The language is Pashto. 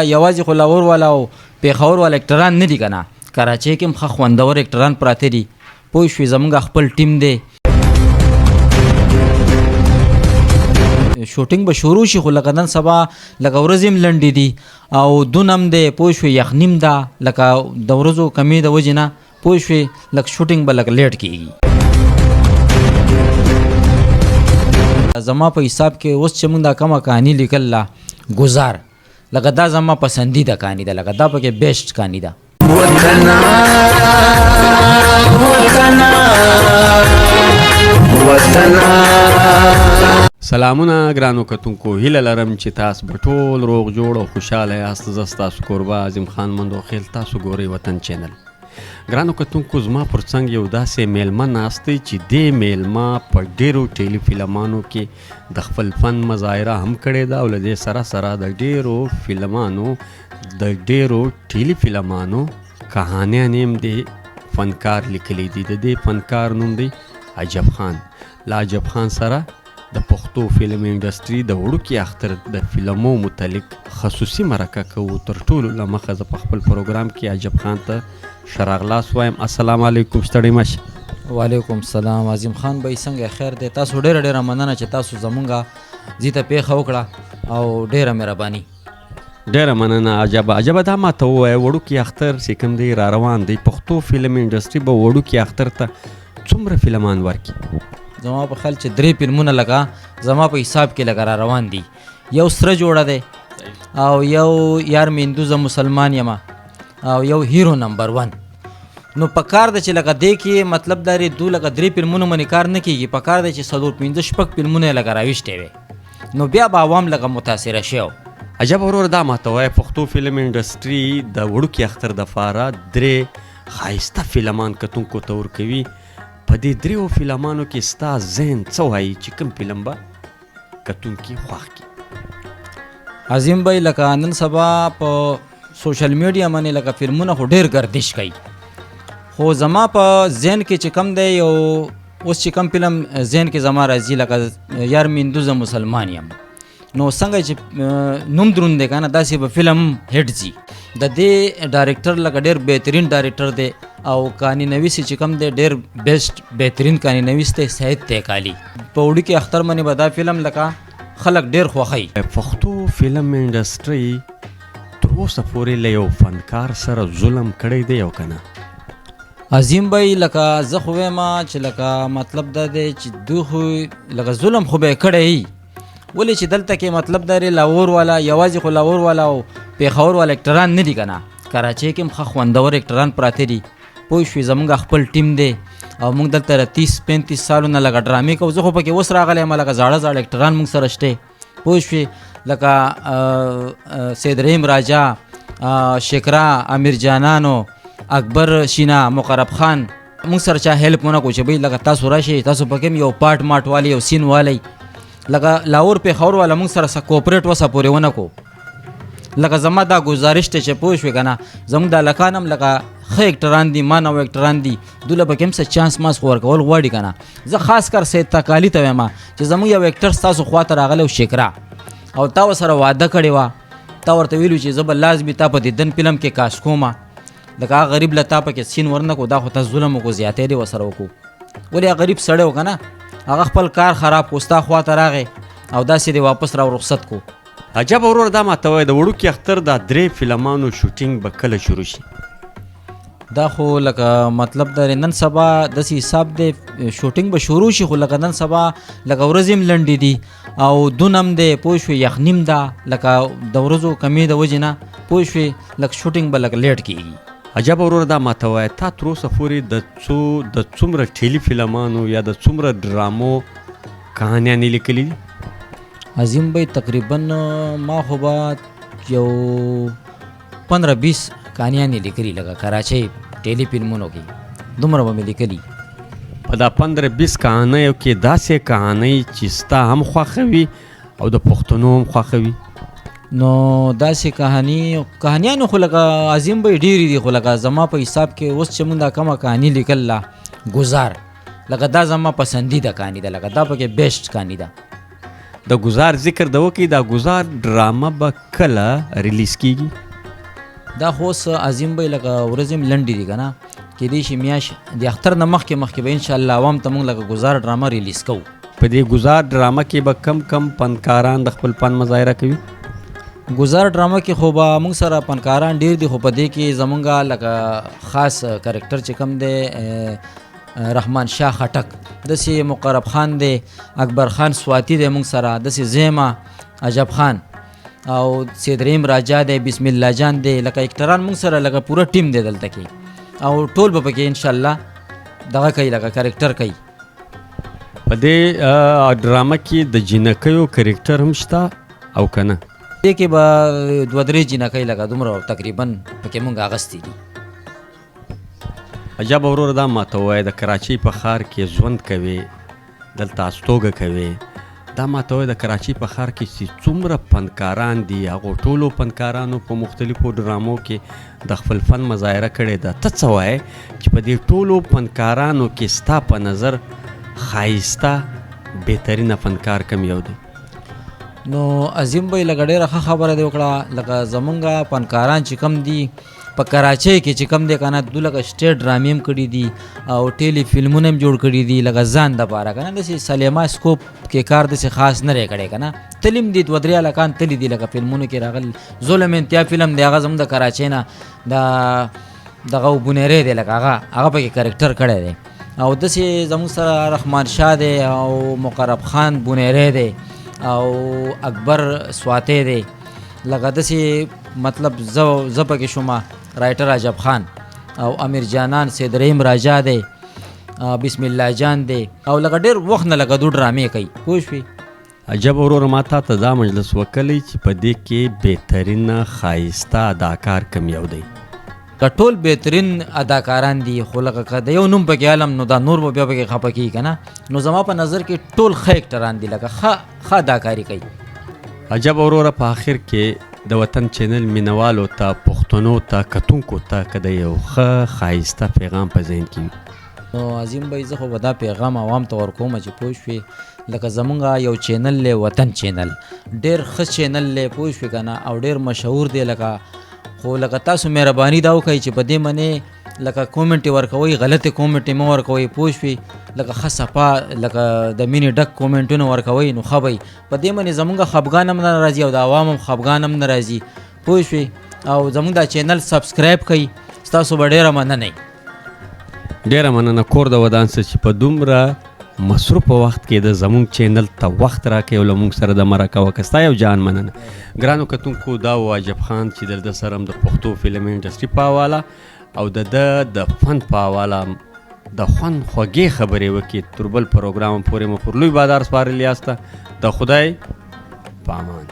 یوازې خو لاهور والا او پېښور والا اکټران نه دي که نه، کراچۍ کې هم ښه خوندور اکټران پراته دي، پوه شوې؟ زمونږ خپل ټیم دی. شوټینګ به شروع شي، خو لکه نن سبا لکه ورځې هم لنډې دي او دون هم دی، پوه شوې؟ یخني هم ده، لکه د ورځو کمې د وجې نه، پوه شوې؟ لږ شوټینګ به لږ لیټ کېږي. زما په حساب کې اوس چې موږ دا کومه کهاني لیکله ګزار، لکه دا زما پسندیده کهاني ده، لکه دا پکې بیسټ کهاني ده. وطنا وطنا وطنا. سلامونه ګرانو کتونکو، هیله لرم چې تاسو به ټول روغ جوړ او خوشاله یاست. زه ستاسو کوربه عظیم خان مندوخیل، تاسو ګورئ وطن چینل. ګرانو کتونکو، زما پر څنګ یو داسې میلمه ناست دی چې دې میلمه په ډیرو ټیلی فلمانو کې د خپل فن مظاهره هم کړې ده او له دې سره سره د ډیرو فلمانو، د ډیرو ټیلی فلمانو کهانیانې هم دې فنکار لیکلي دي. د دې فنکار نوم دی عجب خان. له عجب خان سره د پښتو فلم انډستری د وړوکي اختر د فلمو متعلق خصوصي مرکه کوو. تر ټولو له مخه زه په خپل پروګرام کې عجب خان ته ښه راغلاست وایم. السلام علیکم، ستړی مه شه. وعلیکم سلام عظیم خان بھائی، څنګه؟ خیر دی؟ تاسو ډیره ډیره مننه چې تاسو زمونږه ځي ته پیښه وکړه او ډیره مهرباني. ډیره مننه عجبه. عجبه، دا ماته ووایه، وړوکي اختر چې کوم دی را روان دی، پښتو فلم انډستری به وړوکي اختر ته څومره فلمان ورکړي؟ زما په خیال چې درې فلمونه لکه زما په حساب کې لکه را روان دي. یو سره جوړه دی او یو یار مې هندو زه مسلمان یم او یو هیرو نمبر 1. نو په کار ده چې لکه دې کې مطلب دا دی دو لکه درې فلمونو باندې کار نه کېږي، په کار ده چې څلور پنځه شپږ فلمونه یې لکه راویشتی وي، نو بیا به عوام لکه متاثره شي. عجب ورور، دا ماته وایه، پښتو فلم انډستری د وړوکي اختر دپاره درې ښایسته فلمان کتونکو ته ورکوي. په دې دریو فلمانو کې ستا ذهن څه وایي چې کوم فلم به کتونکي خوښ کړي؟ عظیم بھائی، لکه نن سبا په سوشل میډیا باندې لکه فلمونه خو ډیر گردش کوي، خو زما په ذهن کې چې کم دی، یو اوس چې کم فلم ذهن کې زما راځي لکه یار مې هندو زه مسلمان یم، نو څنګه چې نوم دروند دی که نه، داسې به فلم هټ ځي. د دې ډایرکټر لکه ډېر بهترین ډایرکټر دی او کهاني نویس چې کوم دی ډېر بیسټ بهترین کهاني نویس دی، سید تیکالي. په وړوکي اختر باندې به دا فلم لکه خلک ډېر خوښوي. پښتو فلم انډستری تر اوسه پورې له یو فنکار سره ظلم کړی دی او که نه؟ عظیم بھائی، لکه زه خو وایم چې لکه مطلب دا دی چې دوی خو لکه ظلم خو به یې کړی، ولې چې دلته کې مطلب دا دی لاهور والا یوازې خو لاهور والا او پېښور والا اکټران نه دي که نه، کراچۍ کې هم ښه خوندور اکټران پراته دي، پوه شوې؟ زمونږ خپل ټیم دی او موږ دلته د 30 35 سالو نه لکه ډرامې کوو. زه خو پکې اوس راغلی یم، لکه زاړه زاړه اکټران موږ سره شته، پوه شوې؟ لکه سید رحیم راجا، شکرا، امیر جانانو، اکبر شینا، مقرب خان، موږ سره چا هیلپ ونه کو چې بھئی لکه تاسو راشئ، تاسو پکې هم یو پارټ ماټ والی، یو سین والی. لکه لاهور پېښور والا موږ سره څه کوپریټ وسه پورې ونه کو. لکه زما دا ګزارش دی چې پوه شوې که نه، زموږ د هلکان هم لکه ښه اکټران دي، ما نو اکټران دي، دوی له پکې هم څه چانس ماس خو ورکول غواړي که نه. زه خاص کر سید تکالي ته وایم چې زموږ یو اکټر ستاسو خواته راغلی و شکرا، او تا ورسره واده کړې وه، تا ورته ویلو چې زه به لازمي تا په دیدن فلم کې کاس کوم، لکه هغه غریب له تا پکې سین ورنه کو، دا خو تا ظلم وکړو، زیاتی دې ورسره وکړو. ولې؟ هغه غریب سړی و که نه، هغه خپل کار خراب کو، ستا خواته راغی او داسې دې واپس را رخصت کو. عجب ورور، دا ماته وایه، د وړوکي اختر دا درې فلمانو شوټینګ به کله شروع شي؟ دا خو لکه مطلب دا دی نن سبا داسې حساب دی شوټینګ به شروع شي، خو لکه نن سبا لکه ورځې هم لنډې دي او دون هم دی، پوه شوې؟ یخني هم ده، لکه د ورځو کمې د وجې نه، پوه شوې؟ لکه شوټینګ به لکه لیټ کېږي. عجب ورور، دا ماته وایه، تا تر اوسه پورې د څو د څومره ټیلی فلمانو یا د څومره ډرامو کهانیانې لیکلي دي؟ عظیم بھائی، تقریبا ما خو به یو 15 20 کهانیانې لیکلي، لکه کراچۍ ټیلی فلمونو کې دومره به مې لیکلي. په دا 15 20 کهانیو کې داسې کهانۍ چې ستا هم خوښه وي او د پښتنو هم خوښه وي؟ نو داسې کهاني کهانیانو خو لکه عظیم بھائی ډېرې دي، خو لکه زما په حساب کې اوس چې موږ دا کومه کهاني لیکله ګزار، لکه دا زما پسندیده کهاني ده، لکه دا پکې بیسټ کهاني ده. د ګزار ذکر د وکړي، دا ګزار ډرامه به کله ریلیز کیږي؟ دا خو اوس عظیم بھائی لکه ورځې هم لنډې دي که نه، کېدای شي میاشت د اختر نه مخکې مخکې به انشاءالله عوام ته موږ لکه ګزار ډرامه ریلیز کوو. په دې ګزار ډرامه کې به کم کم فنکاران د خپل فن مظاهره کوي؟ ګزار ډرامه کې خو به موږ سره فنکاران ډېر دي، خو په دې کې زمونږ لکه خاص کرکټر چې کوم دی رحمان شاه خټک، داسې مقرب خان دی، اکبر خان سواتی دی موږ سره، داسې زیمه عجب خان او سیدریم راجا دی، بسم الله جان دی، لکه اکټران موږ سره لکه پوره ټیم دی دلته کې، او ټول به پکې انشاءالله دغه کوي لکه کرکټر کوي. په دې ډرامه کې د جینکیو کرکټر هم شته او که نه؟ دې کې به دوه درې جینکۍ لکه دومره تقریبا پکې مونږ اغوستې دي. عجب وروره، دا ماته ووایه د کراچۍ په ښار کې ژوند کوې، دلته استوګه کوې، دا ماته ووایه د کراچۍ په ښار کې چې څومره فنکاران دي هغو ټولو فنکارانو په مختلفو ډرامو کې د خپل فن مظاهره کړې ده، ته څه وایې چې په دې ټولو فنکارانو کې ستا په نظر ښایسته بهترینه فنکار کوم یو دی؟ نو عظیم بھائی لکه ډېره ښه خبره دې وکړه. لکه زمونږ فنکاران چې کوم دي په کراچۍ کې چې کوم دی که نه، دوی لکه سټیټ ډرامې هم کړي دي او ټیلی فلمونه هم جوړ کړي دي لکه ځان دپاره که نه، داسې سلیما سکوپ کې کار داسې خاص نه دی کړی که نه، تلي هم دي، دوه درې هلکان تلي دي لکه فلمونو کې راغلي. ظلم انتها فلم دی، هغه زموږ د کراچۍ نه د دغه بونیری دی، لکه هغه پکې کرکټر کړی دی. او داسې زموږ سره رحمان شاه دی او مقرب خان بونیری دی او اکبر سواتی دی، لکه داسې مطلب زه پکې شوم، رایټر عجب خان او امیر جانان سید رحیم راجا دی، بسم الله جان دی، او لکه ډېر وخت نه لکه دوی ډرامې کوي، پوه شوې؟ عجب وروره، ما تا ته دا مجلس وکلی چې په دې کې بهترینه ښایسته اداکار کوم یو دی؟ که ټول بهترین اداکاران دي، خو لکه که د یو نوم پکې علم نو دا نور به بیا پکې خفه کېږي که نه، نو زما په نظر کې ټول ښه اکټران دي، لکه ښه اداکاري کوي. عجب وروره، په آخر کې د وطن چینل مینوالو ته، پښتنو ته، کتونکو ته که د یو ښه ښایسته پیغام په ذهن کې وي؟ نو عظیم بھائی، زه خو به دا پیغام عوام ته ورکوم چې پوه شوې، لکه زمونږ یو چینل دی وطن چینل، ډېر ښه چینل دی، پوه شوې که نه، او ډېر مشهور دی، لکه خو لکه تاسو مهرباني دا وکړئ چې په دې منې لکه کومنټ ورکوئ، غلطې کومنټ مه ورکوئ، پوه شوې، لکه ښه صفا لکه د مینې ډک کومنټونه ورکوئ نو ښه به وي. په دې منې زمونږ خفګان هم نه راځي او د عوام هم خفګان هم نه راځي، پوه شوې، او زمونږ دا چینل سبسکرایب کړئ، ستاسو به ډېره مننه وي. ډېره مننه، کور د ودان څه چې په دومره مصروف وخت کې د زمونږ چینل ته وخت راکړئ او له موږ سره د مرکه وکړه، ستا یو جان مننه. ګرانو کتونکو، دا و عجب خان چې د ده سره هم د پښتو فلم انډسټري په حواله او د ده د فن په حواله د خوند خوږې خبرې وکړي. تر بل پروګرام پورې مو پر لوی بادار سپارلي یاسته. د خدای په امان.